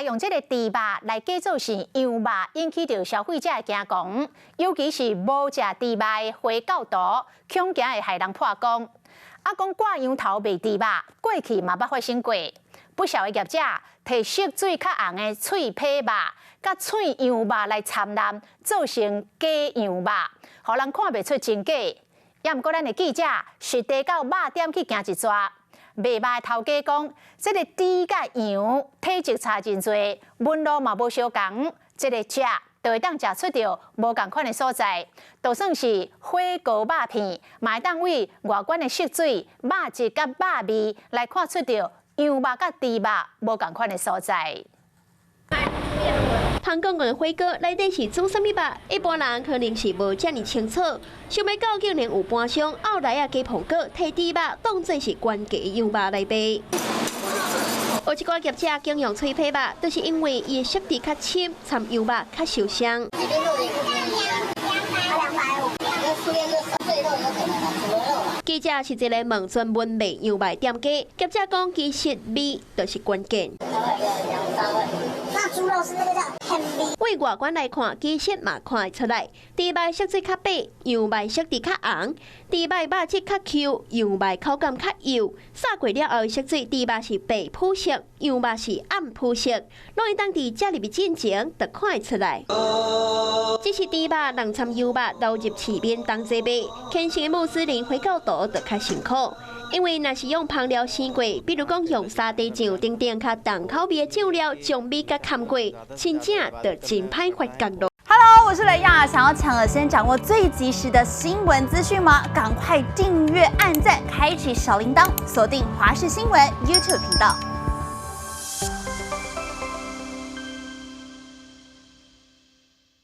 用這个豬肉來假做是羊肉，引起著消費者的驚狂。尤其是無食豬肉的回教徒，恐驚會害人破功。啊，講掛羊頭賣豬肉，過去嘛捌發生過。不肖的業者提色水較紅的脆皮肉，佮脆羊肉來摻濫，做成假羊肉，予人看袂出真假。也毋過，咱的記者實地到肉店去行一逝，賣肉的頭家講，這个豬佮羊體積差真濟，紋路嘛無相仝，這个食就會當食出著無仝款的所在。就算是火鍋肉片，嘛會當為外觀的色水、肉質佮肉味來看出著羊肉佮豬肉無仝款的所在。通講講火鍋內底是煮啥物肉，一般人可能是無遮爾清楚。想欲到竟然有盤商後來啊加蘋果，提豬肉當做是原價羊肉來賣。有一寡業者竟用脆皮肉，就是因為伊的色澤較深，摻羊肉較受傷。250，碎肉有可能啊，什麼肉啊？記者是一个問專門賣羊肉店家，業者講其實味就是關鍵。那豬肉是那個叫香味。對外觀來看，其實嘛看會出來，豬肉色水較白，羊肉色澤較紅；豬肉肉質較 Q，羊肉口感較幼。殺過了後的色水，豬肉是白膚色，羊肉是暗膚色，攏會當佇食入去進前就看會出來。這是豬肉人摻羊肉流入市面當齊賣，虔誠的穆斯林回教徒就較辛苦。因為若是用香料生過，比如講用沙茶醬等等較重口味的醬料，將味佮澹過，真正就真歹發覺囉。 Hello，我是雷亞，想要搶先掌握最及時的新聞資訊嗎？趕快訂閱、按讚、開啟小鈴鐺，鎖定華視新聞 YouTube 頻道。